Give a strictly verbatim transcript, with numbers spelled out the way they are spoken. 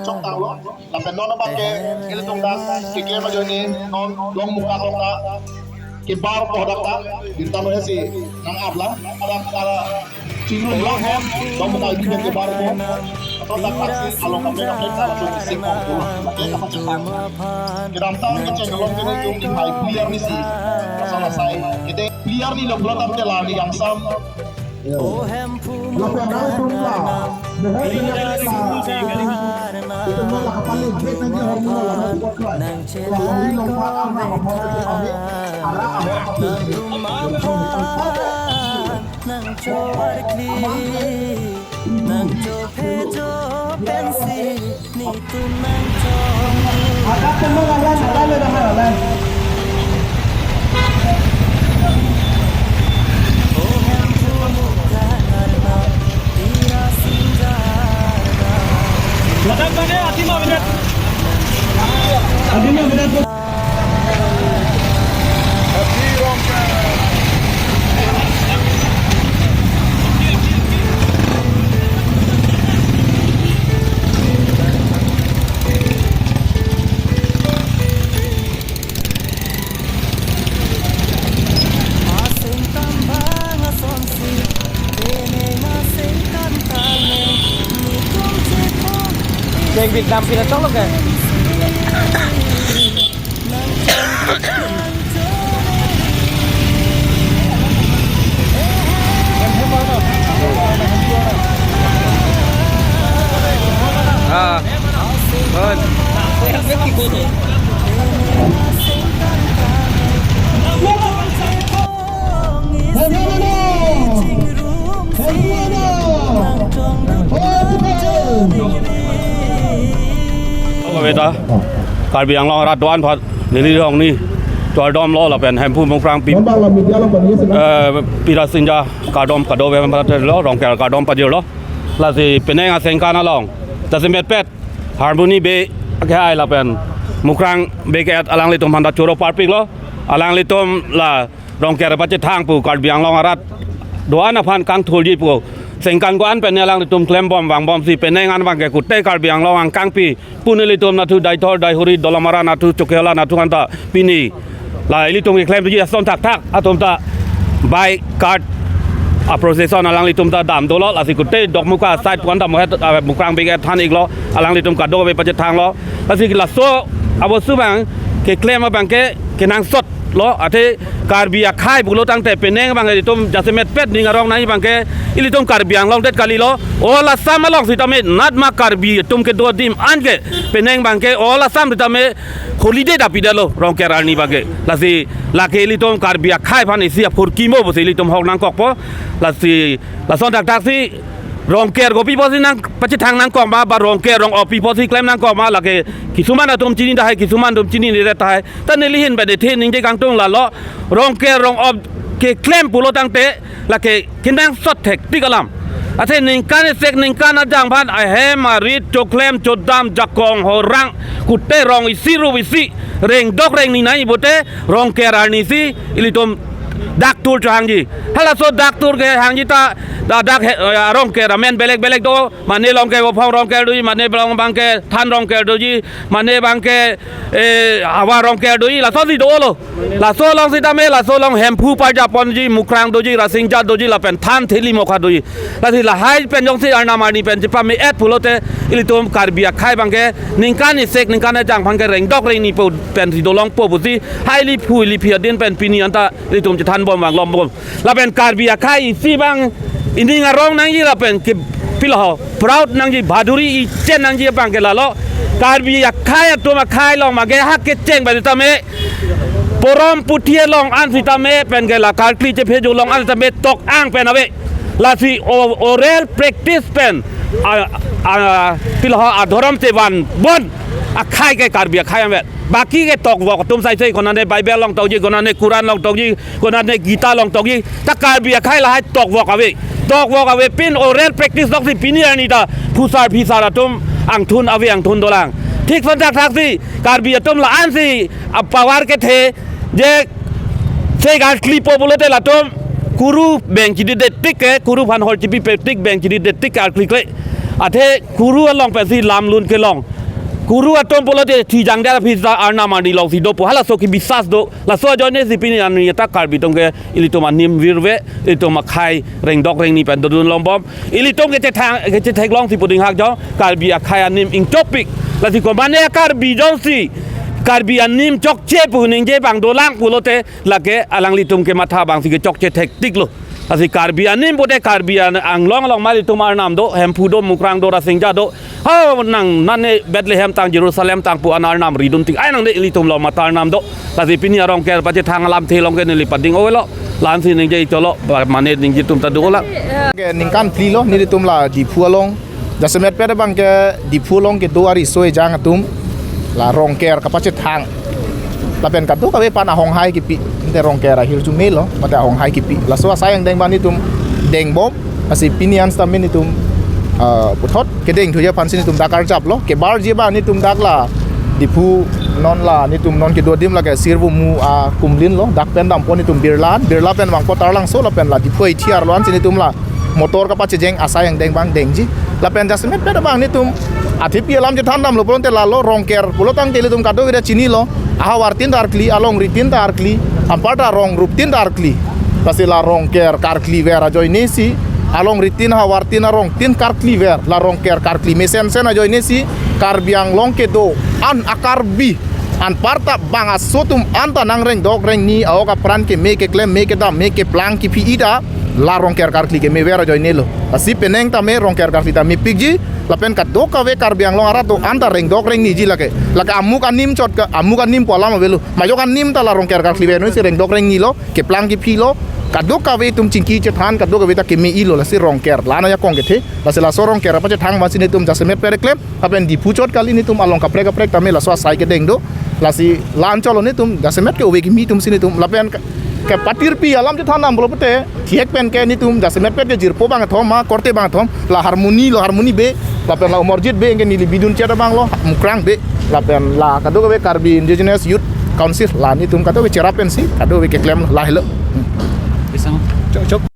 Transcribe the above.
Chok tanglo, lapen non abangke, ilitum dak, kekle ma joni, non, Dongmukak along ta, kebar po dak ta, birta lo si, nang-aplang, dak ta, chingrum lang hem, Dongmukak along kebar po, atau dak taksi, along kape kape, along kape kape, kape kape. Kedamtang kecheng along kene ilitum ning hai clear ni si, asal asai, kita clear ni lo belum tapi lah ni yang sam, Yo. Lapen nangtum la, mohor pen la, itum la kapaling, bek nangji hormu la, nang buat krai. Kalau longri longpat, ang nang mohor pen kami, ara ahor kapil. Nang cho arkli, nang cho phejo pensi, netum nang cho. Agak tenang, alan, alan, alan, alan. Ladak bane ati ma bidet. Ati ma bidet. Asengkan bang asonsi, peneng asengkan tangeng, nitum chepo. Deng bit dam pina chok lo ke? Ah, good. Beta Karbi Anglong arat do-an aphan neli hong ni kardom lo lapen Hemphu Mukrang Pi, eh, Pirasinja kardom kadokave aphan lo, Rongker kardom pajirlo. Lasi peneng asengkan along, jasemet pet Harmony Bey akehai lapen Mukrang Bey ke-et alanglitum aphan ta choro parpik lo. Alanglitum la Rongker pachethang pu Karbi Anglong arat do-an aphan kangthurji pu sengkan ko-an pen alanglitum klembom vangbom si peneng an abangke kute Karbi Anglong angkangpi pu nelitum nathu Deithor, Deihori, Dolamara nathu, Chokihola nathu anta pini la ilitum keklemji ason thakthak atum ta bike cart a procession alanglitum ta dam dolo, lasi kute Dokmoka side pu anta mohet, ah, Mukrang Bey ke-et than iklo, alanglitum kadokave pachethang lo. Lasi laso abostu abang keklem abangke kenangsot lo, athe Karbi akhei pulo tangte peneng abang ilitum jasemet pet ning arong nai abangke ilitum Karbi Anglong det kalilo, all Assam along sitame natma Karbi atum kedo adim anke peneng abangke all Assam sitame holiday ta pidetlo Rongker arni abangke. Lasi lake ilitum Karbi akhei aphan isi aphurkimo pusi ilitum hok nangkokpo. Lasi lason thakthak si Rongker kopi apotsi nangpachethang nangkok ma, ba Rongker rong-op pi apotsi klem nangkok ma, lake kisuman atum chini tahai, kisuman atum chinine tahai. Ta neli ahin pen ethe ningje kangtung lalo, Rongker rong-op keklem pulo tangte lake kenangsot thektik alam. Athe ningkan isek ningkan ajang aphan ahem arit choklem chodam jakong horang kute rong isi rup isi rengdok rengni nai pute Rongker arni si ilitum dak thur chohangji. Halaso dak thur kehangji ta, ta dak he, eh, Rongker amen belek belek do, mane along ke Vophong Rongker doji, mane along abangke Than Rongker doji, mane abangke, eh, Havar Rongker doji, laso si dolo. Laso along sitame, laso along Hemphu parja ponji, Mukrang doji, Rasinja doji, lapen Than Theli Mokha doji. Lasi lahai pen jongsi arnam arni pen chepame-et pulote ilitum Karbi akhei abangke ningkan isek ningkan ajang aphan ke rengdok rengni po pensi dolongpo pusi, hai ili phu ili phi adin pen pini anta ilitum chethanbom vangbom. Lapen Karbi akhei isi abang ining arong nangji lapen ke pilo ho, proud nangji, bahaduri ichen nangji abangke lalo. Karbi akhei atum akhei along mage hak kecheng pen sitame, porom puthi along an sitame pen ke la karkli chephejo along an sitame tok-ang pen ave. Lasi o-, oral practice pen, a, a, pilo ho, adhorom chevan bon akhei ke Karbi akhei ave. Baki ke tokvok atum sai sai, konane Bible along tokji, konane Quran along tokji, konane Gita along tokji. Ta Karbi akhei lahai tokvok ave. Tokvok avepin oral practice loksi pini arni ta phusar phisar atum angthun ave, angthun dolang. Thik ason thakthak si Karbi atum la-an si a power kethe, je Thek arklipo pulote latum kuru beng chididetik ke, kuru aphan hor chipipetik beng chididetik ke arklikle. Athe kuru along pensi lam lun kelong. Kuru atum pulote thijang dia phi ta arnam arni alongsi dopo. Halaso kebisas do. Laso ajoinesi pini arni ta Karbi atum ke ilitum anim virve, ilitum akhei rengdok rengni pen dodun longbom. Ilitum kechethang, kechetheklongsi puding hak jong Karbi akhei anim ingchopik. Lasi komatne Karbi jongsi Karbi anim chokche pu ningje abang dolang pulote lake alanglitum kematha abangsi kechokche thektiklo. Lasi Karbi anim pute Karbi an-, Anglong along ma ilitum arnam do, Hemphu do, Mukrang do, Rasingja do. Ha nang nane Bethlehem tang, Jerusalem tang pu an arnam ridun tik ai nang de ilitum along mata arnam do. Lasi pini arongker pachethang alamthe along ke neli pading-olo. Lansi ningje cholo, mane ningje atum ta do-ola. Ke ningkan phli lo nelitum la Diphu along. Jasemet pet abang ke Diphu along kedo ariso ejang atum la rongker kapachethang. Lapen kadokave aphan ahonghai kipi. Ante rongker ahirjume lo, mate ahonghai kipi. Laso asai angdeng abang nelitum dengbom. Lasi pini an sitame nelitum, ah, puthot kedengthuji aphansi nelitum dak arjaplo. Kebarji abang nelitum dak la Diphu non la nelitum non kedo adim lake Sirvumu akumlin lo. Dak pen dampo nelitum Birla an. Birla pen vangpo Taralangso lapen la Diphu Eithi arlo ansi nelitum la motor kapachejeng asai angdeng abang dengji. Lapen jasemet pet abang nelitum athepi alam chethan damlo pulote lalo rongker pulo tangte ilitum kadokave ta chinilo. Ahavartin ta arkli, alongritin ta arkli, anparta arong ruptin ta arkli. Lasi la rongker karkliver ajoinesi, alongritin ahavartin arongtin karkliver, la rongker karkli mesensen ajoinesi, Karbi Anglong kedo an a-Karbi anparta bang aso atum anta nangrengdok rengni, a-ok apran keme keklem, me kedam, me keplang kiphi-i ta la rongker karkli kemever ajoinelo. Lasi penang tame rongker karkli ta mepikji, lapen kadokave Karbi Anglong arat do-an ta rengdok rengniji lake. Lake amuk anim chot ke, amuk anim pu alam avelo. Majok anim ta la rongker karkli ave nonsi rengdok rengnilo, keplang kiphilo, kadokave atum chingki chethan, kadokave ta keme-ilo, lasi rongker la-an ajakong kethe. Lasi laso rongker pachethang abangsi nelitum jasemet pet keklem. Lapen Diphu chot kali nelitum along kaprek kaprek tame laso asai kedeng do. Lasi la-an cholo nelitum jasemet ke ove kimi atumsi nelitum. Lapen ke, kepatirpi alam chethan damlo pute, thihek pen ke nelitum jasemet pet ke jirpo bangkethom ma, korte bangkethom, la Harmony lo, Harmony Bey, lapen la Umorjit Bey, anke neli bidun chet abang lo, Mukrang Bey, lapen la kadokave Karbi Indigenous Youth Council, la nelitum kadokave cherap pensi kadokave keklem lahelo. Pisang. Chok, chok.